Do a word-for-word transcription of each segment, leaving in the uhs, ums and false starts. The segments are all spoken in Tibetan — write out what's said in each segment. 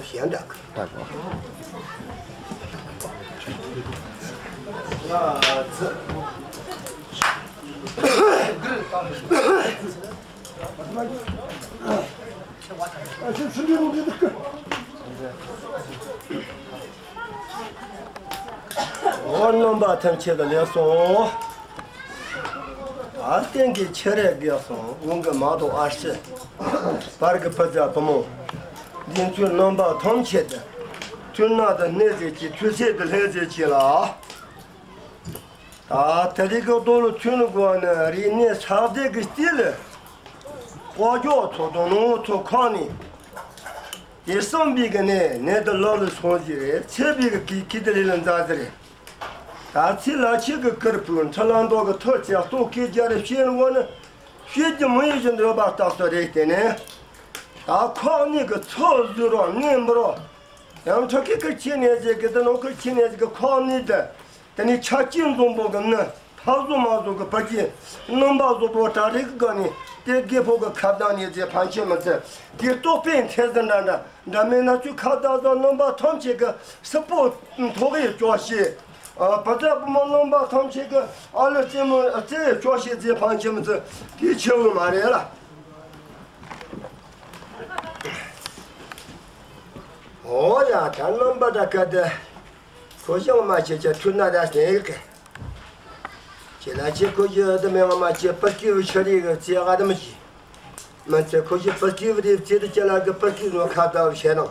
གཞན་དག་གི། འོ་རྣམ་པ་ཐམས་ཅད་ལ་ལེགས་སོ། ཨ་སྟེང་གི་ཁྱི་རེ་རྒས་སོང་། དབང་གི་མ་གཏོགས་ཨ་ཕྱི། བར་གི་བུ་ཚ་བུ་མོ། འདི་ཚོའི་རྣམ་པ་ཐམས་ཅད་དུ། ཐུན་ན་དུ་གནས་ཚེ་ཀྱི་ཐུན་ཚད་དུ་ལྷན་ཚེ་ཀྱི་ལ། ད་དེ་རིང་གི་རྡོ་ལོ་ཐུན་དགོས་ནི་རིག་གནས་ཕྱག་རྫས་ཀྱི་སྟེང་ལ། ཀོ་ཅོག་ཚོ་དོ་ནོ་ཚོ་ཁོག་ནི། དེ་གསུམ་པའི་གི་ནས་ནད་དུ་ལོག་ལ་སོང་ཟིག་རེད། ཚེ་བའི་གི་གི་གི་དེ་ལས་ལ་འཛག་ཟིག་རེད། ད་ཚེ་ལ་ཆེ་གི་ཀིར་པུ་འཕྲུལ་ལ་འདོག་གི་ཐོ་ཅག་ལྟོ་སྐད་རྒྱ་རེ་བཤད་ནི་བོ་ནི། བཤད་ཀྱི་མི་ཡི་བཞིན་འདོད་པ་རྟགས་སུ་རེད། དེ་ནས་ད་ཁོག་ནི་གི་ཚོ་བཟོས་རོགས་ནས་འབུ་རོགས། ཡང་ཁྲག་གི་ཁུར་ཁྱི་ནས་ཟེར་གི་དེ་ནོ་ཁུར་ཁྱི་ནས་ཟེར་གི་ཁོག་ནི་དེ། དེ་ནི་ཆ་ཅིན་འཛོམས་པོ་གི་ནི་ཕ་བཟོ་མ་བཟོ་གི་བུ་རྒྱུད་རྣམ་པ་བཟོ་པོ་གྲ་རེ་གི་སྒང་ནས་དེ་རྒད་པོ་གི་ཁ་བརྡ་ནས་རྗེ་ཕན་ཆད་མི་ཚེ་དེ་ལྟོ་པའི་མཐེ་ཟིན་འདྲ་འདྲ་འདྲ་མིན་ན་ཚུལ་ཁ་བརྡ་བཟོ་རྣམ་པ་ཐམས་ཅད་གི་སྲིད་པོ་མཐོ་གི་སྐྱོ་ཤེས། བུ་ཚ་བུ་མོ་རྣམ་པ་ཐམས་ཅད་གི་ཨ་ལུ་རྩེད་མོ་རྩེ་སྐྱོ་ཤེས་རྗེ་ཕན་ཆད་མི་ཚེ་དེ་ཆེ་བོ་མ་རེད་ལ། འོ་ཡ་ད་རྣམ་པ་ད་ག་དེ། ཁོ་ཞང་མ་ཆེ་ཆ་ཐུར་ན་ད་སྟེང་གི། ཁྱེད་ལ་ཆེ་ཁོ་ཞི་དུ་མེ་ང་མ་ཆེ་པ་སྐྱིད་བུ་ཆ་རིག་གི་རྩེ་ག་དམ་ཞི། མ་ཆེ་ཁོ་ཞི་པ་སྐྱིད་བུ་རིག་རྩེ་དུ་ཆེ་ལ་གི་པ་སྐྱིད་ནོ་ཁ་ད་བུ་ཤེ་ནང་།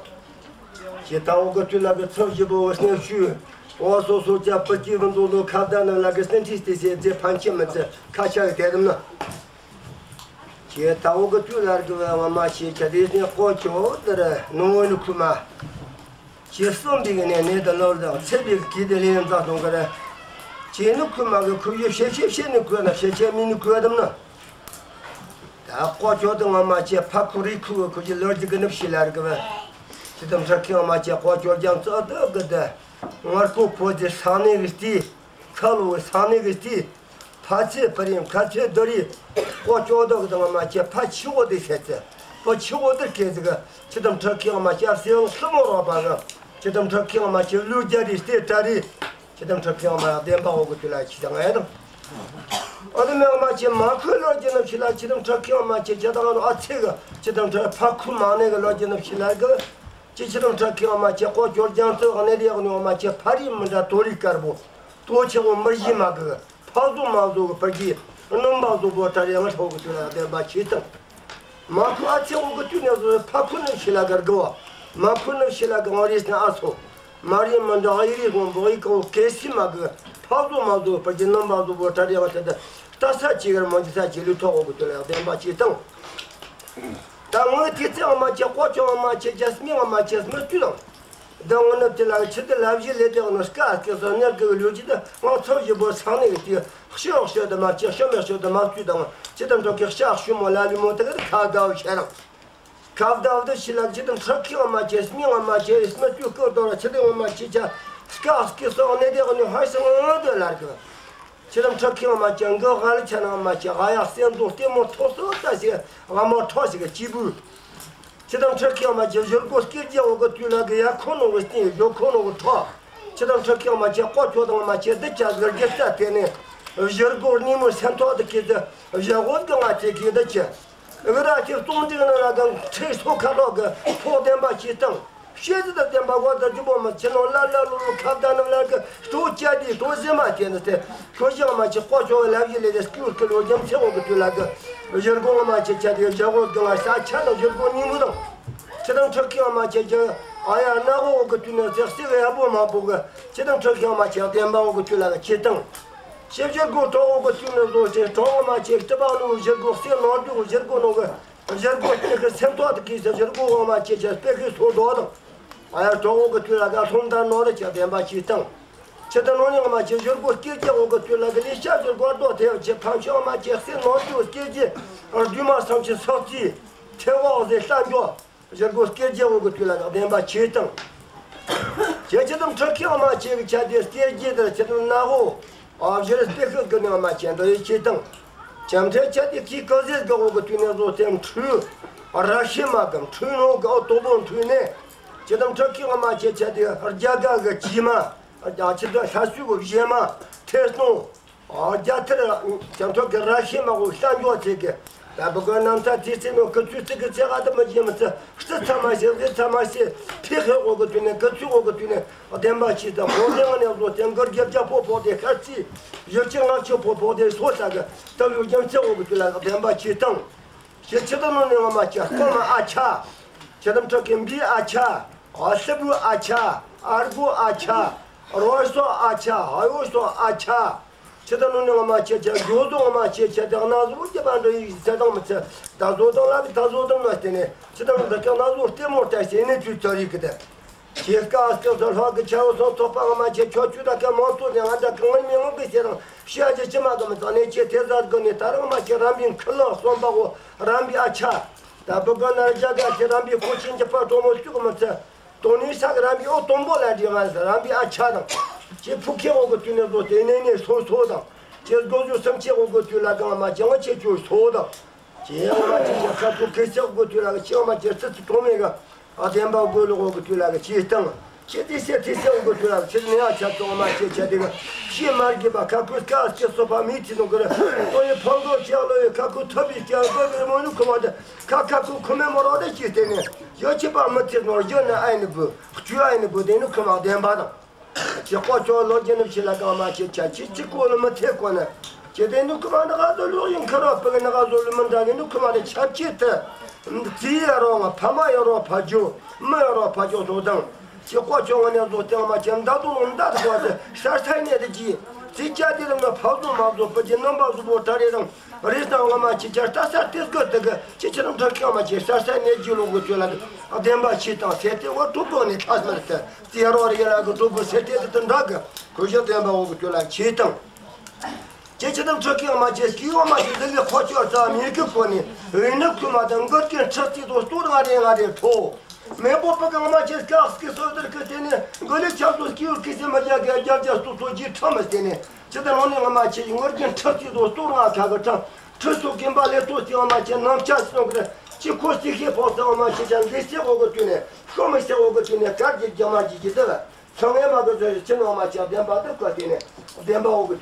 ཁྱེད་ད་འོ་གི་ཐུར་ལ་གི་ཚབ་ཞི་བོ་བུ་སྣེ་ཤུ། འོ་སོ་སོ་ཆ་པ་སྐྱིད་བུ་མདོ་མདོ་ཁ་ད་ནང་ལ་གི་སྣེ་ཁྲིས་ཏེ་ཟེ་རྩེ་ཕན་ཆད་མི་ཚེ་ཁ་ཆ་གི་དེ་དམ་ན། ཁྱེད་ད་འོ་གི་ཐུར་ལ་གི་བུ་ང་མ་ཆེ་ཆ་དེ་སྣེ་ཀོ་ཅོ་དེ་ར་ནོ་ནི་ཁུ་མ། ཁྱེད་གསུམ་པའི་གི་ནས་ནད་དུ་ལོག་དང་ཚེ་བའི་གི་དེ་ལས་འཛག་གཏོང་གི་རེད། ཁྱེད་ནི་ཁུ་མ་གི་ཁུ་ཡོད་ཤེས་ཤེས་ཤེས་ནི་ཁུ་ན་ཤེས་ཤེས་མི་ནི་ཁུ་དམ་ན། ད་ཀོ་ཅོ་དེ་ང་མ་ཆེ་ཕ་ཁུ་རི་ཁུ་གི་ཁུ་ཞི་ལོར་གི་གི་ནུབ་ཤི་ལ་རི་གི་བ། ཅི་དམ་ཁྲ་ཁི་ང་མ་ཆེ་ཀོ་ཅོ་རྒྱང་ཙག་དེ་གི་དེ། ངར་ཁུ་ཕོ་ཅི་སང་ནི་གི་སྟི། ཁ་ལོ་གི་སང་ནི་གི་སྟི། ཕ་ཚེ་པ་རིམ་ཁ་ཚེ་དོ་རི། ཀོ་ཅོ་དོ་གི་དང་ང་མ་ཆེ་ཕ་ཆི་འོ་དེ་ཤེས་ཚེ། ཕ་ཆི་འོ་དེ་སྐད་ཟི་གི། ཅི་དམ་ཁྲ་ཁི་ང་མ་ཆེ་སེ་ཡང་སི་མོ་རོ་པ་གི། ཅི་དམ་ཁྲ་ཁི་ང་མ་ཆེ་ལུ་རྒྱ་རི་སྟེ་ཏྲ་རི། ཅི་དམ་ཁྲ་ཁི་ང་མ་ཡང་བདེན་པ་འོ་གི་དུ་ལ་ཆི་དང་ཨེ་དང་། ཨ་དེ་མེ་ང་མ་ཆེ་མ་ཁོ་ལོ་རྒྱ་ནབ་ཤི་ལ་ཅི་དམ་ཁྲ་ཁི་ང་མ་ཆེ་ཇ་དང་ཨ་ཚེ་གི། ཅི་དམ་ཁྲ་ཕ་ཁུ་མ་ནེ་གི་ལོ་རྒྱ་ནབ་ཤི་ལ་གི། ཅི་ཅི་དམ་ཁྲ་ཁི་ང་མ་ཆེ་ཀོ་ཅོ་རྒྱང་ཙོ་ག་ནེ་རི་ཡག་ནི་ང་མ་ཆེ་ཕ་རི་མི་འདྲ་དོ་རི་དཀར་པོ། ལྟོ་ཆེ་བོ་མི་བཞི་མ་གི། ཕ་བཟོ་མ་བཟོ་གི་ཕ་གི། རྣམ་པ་བཟོ་བོ་ཏྲ་རེ་ང་ཧྲོ་གི་དུས་ལ་བདེན་པ་ཆེ་དང་། མ་ཁུ་ཨ་ཚེ་འོ་གི་དུས་ནས་བཟོ་ཕ་ཁུ་ནི་ཤི་ལ་གར་གི་བ། མ་ཁུ་ནི་ཤི་ལ་གི་ང་རེས་ན་ཨ་ཚོ། མ་རེས་མ་འདྲ་ཨ་ཡི་རེས་གོང་བོ་ཡི་གོང་གེ་སི་མ་གི། ཕ་བཟོ་མ་བཟོ་ཕ་གི་རྣམ་པ་བཟོ་བོ་ཏྲ་རེ་ང་དེ་དེ། ད་ས་ཅི་གར་མ་ཅི་ས་ཅི་ལུས་ཐོག་འོ་གི་དུས་ལ་བདེན་པ་ཆེ་དང་། ད་ངོས་དེ་ཚེ་ཨ་མ་ཆེ་ཀོ་ཅོ་ཨ་མ་ཆེ་ཇ་སྨི་ཨ་མ་ཆེ་སྨི་ཅུ་དང་། ད་ངོ་ནུབ་དེ་ལ་ཆི་དེ་ལབ་ཞི་ལས་དེ་ནོ་སྐ་སྐེ་སོ་ནེར་གི་ལུ་ཅི་དེ་ང་ཚོ་ཞི་བོ་ཚང་ནི་གི་དེ་ཤི་ཤོ་དེ་མ་ཅི་ཤོ་མེ་ཤོ་དེ་མ་ཅུ་དང་ཅི་དང་འགྲོ་གི་ཤ་ཤུ་མོ་ལ་ལུ་མོ་དེ་གི་ཁ་བདའ་བ་ཤེ་རང་། ཁ་བདའ་བ་དེ་ཤི་ལ་ཅི་དང་ཁྲག་ཁི་ཨ་མ་ཆེ་སྨི་ཨ་མ་ཆེ་སྨི་ཅུ་སྐོར་དོ་ལ་ཆི་དེ་ཨ་མ་ཆེ་ཆ་སྐ་སྐེ་སོ་ནེ་དེ་གི་ནི་ཧ་སི་ང་དེ་ལར་གི། ཁྱེད་རང་ཁྲག་ཁེངས་མ་ཅན་གི་ཧ་ལ་ཆ་ན་མ་ཅན་ཧ་ཡག་སེམས་མདོག་ལྟད་མོ་ཐོག་སོ་ལྟ་ཞིག་ཧ་མོ་ཁྲོ་ཞིག་གི་སྐྱིད་པོ། ཁྱེད་རང་ཁྲག་ཁེངས་མ་ཅན་ཞོར་གོ་སྐྱིད་རྒྱལ་འོ་གི་དུས་ལ་གི་ཡ་ཁོ་ནོ་གི་སྟེང་ཞོ་ཁོ་ནོ་གི་ཁྲོ། ཁྱེད་རང་ཁྲག་ཁེངས་མ་ཅན་ཀོ་ཁྱོ་དང་མ་ཅན་འདི་ཅག་གི་རྒྱལ་ས་དེ་ནས་ཞོར་གོ་ནི་མོ་སེམས་ཐོག་ཏུ་སྐྱིད་དུ་ཞོ་གོ་གི་ང་ཚེ་གི་འདི་ཆེ། འུ་ར་ཁྱེད་གཏོང་འདི་ན་ལ་གང་ཁྲེ་སོ་ཁ་ལོག་གི་ཕོག་བདེན་པ་ཅི་བཏང་། ཤེས་ཚད་དང་ལྡན་པ་བ་དང་ལྗིད་པོ་མ་ཆེ་ནོ་ལ་ལ་ལུ་ལུ་ཁ་བརྡ་རྣམས་ལ་གི་སྤྲོ་བཅའ་དེ་སྤྲོ་ཟེ་མ་བྱས་ནས་ཏེ་ཁོ་ཞང་མ་ཆེ་ཀོ་ཆོ་བའི་ལབ་ཞི་ལས་ཏེ་སྐྱུར་ཁི་ལོ་རྒྱམ་ཚེ་འོ་གི་དུས་ལ་གི་ཞོར་གོ་ང་མ་ཆེ་ཆ་དེ་ཞོར་གོ་གི་ང་ས་ཆ་དང་ཞོར་གོ་ཉིན་མོ་དང་ཁྱེད་དང་ཁྲག་ཁི་ང་མ་ཆེ་ཆ་ཨ་ཡ་ན་གོ་འོ་གི་དུས་ནས་ཚེ་སི་གི་ཡ་པོ་མ་པོ་གི་ཁྱེད་དང་ཁྲག་ཁི་ང་མ་ཆེ་ལྡན་པ་འོ་གི་དུས་ལ་གི་ཁྱེད་དང་ཤེས་ཞོར་གོ་གྲོགས་འོ་གི་དུས་ནས་བཟོ་ཆེ་གྲོགས་ང་མ་ཆེ་ཏི་པ་ལུ་ཞོར་གོ་སི་ནོར་འདུག་ཞོར་གོ་ནོ་གི། ཞོར་གོ་སྟེ་གི་སེམས་ཐོག་ཏུ་གི་ས་ཞོར་གོ་འོ་མ་ཆེ་ཆ་སྤེ་གི་སོ་དོ་དང་། ཨ་ཡ་གྲོགས་འོ་གི་དུས་ལ་ག་ལྷོང་ད་ནོ་ར་ཆ་བདེན་པ་ཅི་བཏང་། ཆེ་ད་ནོ་ནི་འོ་མ་ཆེ་ཞོར་གོ་སྐྱེ་རྒྱལ་འོ་གི་དུས་ལ་གི་ལི་ཤ་ཞོར་གོ་རྡོ་ཐེ་བ་ཆེ་ཕམ་ཤོ་འོ་མ་ཆེ་སེ་ནོ་ཏུ་སྐྱེ་རྒྱལ་རྡུལ་མ་སམ་ཆེ་སོག་ཅི་ཐེ་བ་འོ་ཟེ་ལྷ་འགྱོ། ཞོར་གོ་སྐྱེ་རྒྱལ་འོ་གི་དུས་ལ་ག་བདེན་པ་ཆེ་བཏང་། ཁྱེད་ཁྱེད་དམ་ཁྲག་ཁེངས་མ་ཆེ་གི་ཆ་དེ་སྐྱེ་རྒྱལ་དེར་ཁྱེད་དམ་ན་འོ། ཨ་བཞི་རེ་སྤེ་ཁི་གི་ནི་མ་ཆེན་འདྲ་ཡི་ཆེ་དང་། བྱམས་ཁྲལ་ཆ་དེ་ཁྱི་ཀ་ཟེར་གི་འོ་གི་དུས་ནས་བཟོ་སྟེ་འཁྲུལ། ར་ཤི་མ་གི་འཁྲུལ་ནོ་གི་ཨོ་དོ་པོ་འཁྲུལ་ནས། ཡི་དམ་ཁྲི་ཀའི་ངོ་མ་ཆེ་ཆེ་དེ་རྒྱ་གར་གྱི་ཇི་མ། རྒྱ་ཆེ་དེ་ལྷ་སུ་གི་བཞེས་མ། ཐེར་སྟོང་། རྒྱ་ཐར་བྱང་ཕྱོགས་ཀྱི་ར་ཤི་མ་གོ་ལྷ་འཇོག་ཚེ་གི། ད་བུ་ག་ནམ་ཚ་དེ་ཚེ་ནོ་ཀི་ཚུ་ཚིག་གི་ཚེ་ག་དུ་མི་བཞེས་མི་ཚེ་སྲིད་ཚ་མ་ཤེས་རེ་ཚ་མ་ཤེས་ཕི་ཧེ་གོ་གི་དུས་ནས་ཀི་ཚུ་གོ་གི་དུས་ནས་བདེན་པ་ཆེ་དང་གོ་དེ་ང་ནས་བཟོ་དེ་མགར་རྒྱབ་རྒྱ་ཕོ་ཕོ་དེ་ཤར་ཚི་ཡོད་ཆེ་ང་ཆེ་ཕོ་ཕོ་དེ་སོ་ས་གི་ད་ཡོད་རྒྱ་མཚེ་གོ་གི་དུས་ལ་བདེན་པ་ཆེ་དང་། ཞེས་ཆེ་དང་ནོ་ནས་ང་མ་ཆེ་སྐོ་མ་ཨ་ཆ། ཆེ་དམ་ཁྲི་ཀའི་འབི་ཨ་ཆ། ཨ་སི་བུ་ཨ་ཆ། ཨར་བུ་ཨ་ཆ། རོ་སོ་ཨ་ཆ། ཧ་ཡོ་སོ་ཨ་ཆ། ཆེ་དང་ནོ་ནས་ང་མ་ཆེ་ཆེ་འགྱོ་དོ་ང་མ་ཆེ་ཆེ་དང་ན་ཟུ་རྒྱ་པ་འདྲ་ཡི་ཆེ་དང་མི་ཆེ་ད་ཟོ་དང་ལ་གི་ད་ཟོ་དང་ན་སྟེ་ནས་ཆེ་དང་འདི་ཀ་ན་ཟུ་ལྟད་མོ་ལྟ་ཞེ་ནས་ཚུལ་ཚ་རིག་གི་དེ། ཆེ་ཀ་སྐྱོ་ཚོ་ལྷག་གི་ཆ་བོ་སོང་ཐོག་པ་ང་མ་ཆེ་ཆོ་ཆུ་ད་ཀ་མང་ཚོ་ནས་ང་ད་གང་ངར་མི་ངོ་གི་ཆེ་དང་ཤ་ཆེ་ཆེ་མ་གི་མི་ཚང་ནས་ཆེ་ཐེ་ཟ་གི་ནས་ད་རང་མ་ཆེ་རམ་པའི་ཁི་ལག་གསོན་པ་གོ་རམ་པའི་ཨ་ཆ། ད་བུ་ག་ན་རྒྱ་ག་ཆེ་རམ་པའི་ཁོ་ཆེན་གྱི་པ་གྲོ་མོ་བཅུ་གི་མི་ཚེ། དོ་ནི་ས་གི་རམ་པའི་ཨོ་དོན་པོ་ལ་འདྲི་ང་ས་རམ་པའི་ཨ་ཆ་དང་། ཆེ་ཕུ་ཁེ་འོ་གི་དུས་ནས་བཟོ་དེ་ནས་ནས་སོ་སོ་དང་། ཆེ་སྒོ་ཟུ་སེམས་ཆེ་འོ་གི་དུས་ལ་གང་མ་ཆེ་ང་ཆེ་ཆུ་སོ་དང་། ཆེ་ང་མ་ཆེ་ཆེ་ཁ་ཐུག་ཁེ་ཆེ་འོ་གི་དུས་ལ་ཆེ་ང་མ་ཆེ་སི་སི་གྲོ་མེ་ག་ཨ་བདེན་པ་དགོས་ལོག་འོ་གི་དུས་ལ་ཆེ་དང་། ཆེ་དེ་སེ་དེ་སེ་འོ་གི་དུས་ལ་ཆེ་ནས་ཨ་ཆ་ཚོ་ང་མ་ཆེ་ཆེ་དེ་ག་ཤེས་མ་རྒྱས་པ་ཁ་ཁུ་སྐ་སྐྱེ་སོ་པ་མི་ཚེ་ནོ་གི་རེ། ཏོ་ཡི་ཕང་གོ་ཆེ་ལོ་ཡི་ཁ་ཁུ་ཐོབ་པའི་སྐྱ་གོ་གི་རེ་མོ་ནུ་ཁུ་མ་དེ། ཁ་ཁ་ཁུ་ཁུ་མེ་མོ་རོ་དེ་ཅི་སྟེ་ནས་ཡོ་ཆི་པ་མི་ཚེ་ནོར་རྒྱུ་ནི་ཨའི་ནི་བུ་བཅུ་ཨའི་ནི་བུ་དེ་ནི་ཁུ་མ་བདེན་པ་དང་། ཅི་ཀོ་ཅོ་ལོ་རྒྱུ་ནི་ཕྱི་ལ་གང་མ་ཆེ་ཆ་ཆི་ཅི་ཀོ་ལོ་མི་ཚེ་ཀོ་ནི་ཅི་དེ་ནི་ཁུ་མ་ནི་ག་ཟོ་ལུག་ཡིན་ཁུ་རོ་པི་གི་ནི་ག་ཟོ་ལུ་མི་འདྲ་གི་ནི་ཁུ་མ་ནི་ཆབ་ཆེ་ཏི་ཙི་ཡ་རོ་ང་ཕ་མ་ཡ་རོ་ཕ་ཇོ་མི་ཡ་རོ་ཕ་ཇོ་ཟོ་དང་ཅི་ཀོ་ཅོ་ང་ནི་ཟོ་ཏེ་མ་ཆེ་མདའ་དུ་ལོ་མདའ་དུ་ཀོ་ཏི་ཤར་ས་ནི་དི་ཅི་ཙི་ཅ་དི་རང་ང་ཕ་ཟོ་མ་ཟོ་པི་ཅི་རྣམ་པ་ཟོ་བོ་ད་རེ་དང་། རེས་དང་ངོ་མ་ཅི་ཆར་ལྟ་ས་ཏེ་སྐོ་ཏི་གི་ཅི་ཆི་རང་ཁྲ་ཀ་མ་ཅི་ཤ་ས་ནས་རྒྱུ་ལོ་གོ་ཅོ་ལ་གི་བདེན་པ་ཆི་དང་ཟེར་ཏེ་འོ་གྲུབ་པོ་ནི་ཐ་སྨར་ཏེ་ཏི་རོ་རི་ལ་གི་གྲུབ་པོ་ཟེར་ཏེ་ཏི་འདྲ་གི་གོ་ཞོ་བདེན་པ་འོ་གོ་ཅོ་ལ་ཆི་དང་། ཅི་ཆི་རང་ཁྲ་ཀ་མ་ཅི་སྐྱི་འོ་མ་ཅི་འདི་གི་ཁོ་ཅོ་རྩ་མི་གི་གོ་ནི་འོད་ནི་ཁུ་མ་དང་མགར་གི་ཁྲག་ཅི་དོ་སྟོར་ང་རེ་ང་རེ་ཁྲོ། མེ་པོ་པ་གང་མ་ཆེ་སྐག་སྐི་སོ་དར་ཁི་སྟེ་ནས་མགོ་ལས་ཆབ་སོ་སྐྱིའུ་ཁི་སེ་མ་རྒྱ་གི་རྒྱ་རྒྱ་སྟུག་སོ་ཇི་ཁྲ་མི་སྟེ་ནས་ཅི་ལྟར་ནོ་ནས་ང་མ་ཆེ་ངོར་གྱི་ཁྲག་ཅི་དོ་སྟོར་ང་ཁ་གི་ཁྲ་ཁྲི་སོ་ཀིན་པ་ལས་ཏོ་སི་ང་མ་ཆེ་ནམ་ཆ་སོང་གི་ཅི་ཁོ་སི་ཤེ་ཕོ་སི་ང་མ་ཆེ་ཆ་འདི་སེ་འོ་གི་དུས་ནས་ཤོ་མི་སེ་འོ་གི་དུས་ནས་དཀར་གྱི་རྒྱ་མ་གྱི་ཀྱི་དེ་ལ་ཚང་ངེ་མ་གི་ཟོ་ཡི་ཆེ་ནོ་ང་མ་ཆེ་བདེན་པ་འདི་ཀ་སྟེ་ནས་བདེན་པ་འོ་གི་དུས།